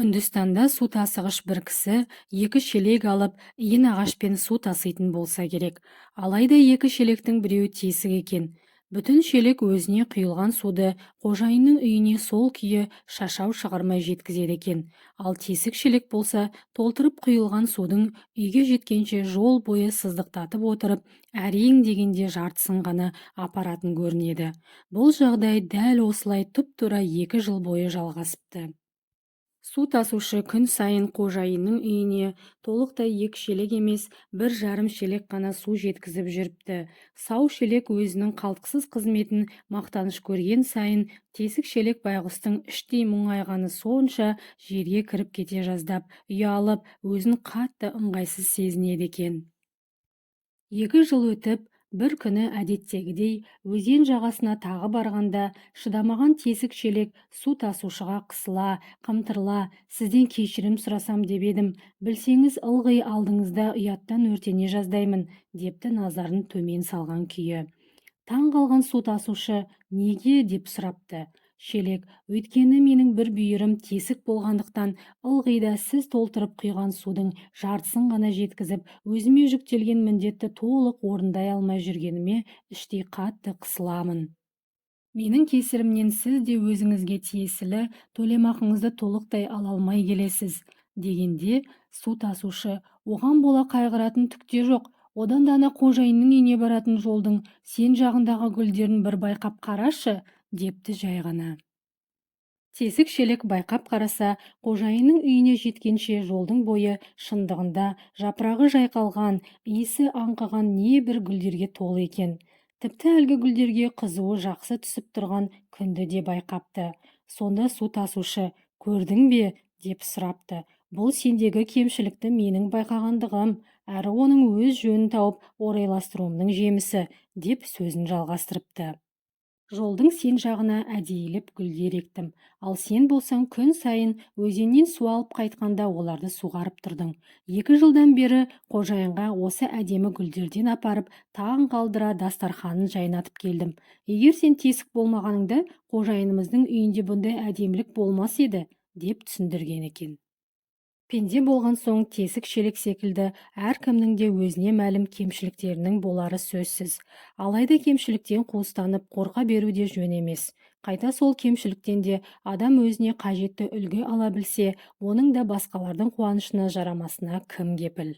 Үндістанда су тасығыш бір кісі екі шелек алып, иін ағашпен су таситын болса керек. Алайда екі шелектің біреуі тесік екен. Бүтін шелек өзіне құйылған суды қожайынның үйіне сол күйі шашау шығармай жеткізеді екен. Ал тесік шелек болса, толтырып құйылған судың үйге жеткенше жол бойы сыздықтатып отырып, әрең дегенде жартысын ғана апаратын көрінеді. Бұл жағдай дәл осылай тұп-тура 2 жыл бойы жалғасыпты. Су тасушы күн сайын қожайынның үйіне толықтай екі шелек емес, 1,5 шелек қана су жеткізіп жүріпті. Сау шелек өзінің қалтқысыз қызметін мақтаныш көрген сайын, тесік шелек байғұстың іштей мұңайғаны сонша, жерге кіріп кете жаздап, ұялып, өзін қатты ыңғайсыз сезінеді екен. 2 жыл өтіп, бір күні әдеттегідей өзен жағасына тағы барғанда, шыдамаған тесік шелек су тасушыға қысыла, қымтырыла: «Сізден кешірім сұрасам деп едім, білсеңіз, ылғи алдыңызда ұяттан өртене жаздаймын», — депті назарын төмен салған күйі. Таң қалған су тасушы: «Неге?» — деп сұрапты. Шелек: «Өйткені менің бір бүйірім тесік болғандықтан, ылғи да сіз толтырып құйған судың жартысын ғана жеткізіп, өзіме жүктелген міндетті толық орындай алмай жүргеніме іштей қатты қысыламын. Менің кесірімнен сіз де өзіңізге тиесілі төлемақыңызды толықтай ала алмай келесіз», — дегенде, су тасушы: «Оған бола қайғыратын түк те жоқ. Одан да ана қожайынның үйіне баратын жолдың сен жағындағы гүлдерін бір байқап қарашы», — депті жай ғана. Тесік шелек байқап қараса, қожайынның үйіне жеткенше жолдың бойы шындығында жапырағы жайқалған, иісі аңқыған небір гүлдерге толы екен. Тіпті әлгі гүлдерге қызуы жақсы түсіп тұрған күнді де байқапты. Сонда су тасушы: «Көрдің бе?» — деп сұрапты. «Бұл сендегі кемшілікті менің байқағандығым, әрі оның өз жөнін тауып орайластыруымның жемісі», — деп сөзін жалғастырыпты. «Жолдың сен жағына әдейілеп гүлдер ектім. Ал сен болсаң, күн сайын өзеннен су алып қайтқанда оларды суғарып тұрдың. 2 жылдан бері қожайынға осы әдемі гүлдерден апарып, таң қалдыра дастарханын жайнатып келдім. Егер сен тесік болмағаныңда, қожайынымыздың үйінде бұндай әдемілік болмас еді», — деп түсіндірген екен. Пенде болған соң, тесік шелек секілді әркімнің де өзіне мәлім кемшіліктерінің болары сөзсіз. Алайда кемшіліктен қуыстанып, қорқа беру де жөн емес. Қайта сол кемшіліктен де адам өзіне қажетті үлгі ала білсе, оның да басқалардың қуанышына жарамасына кім кепіл?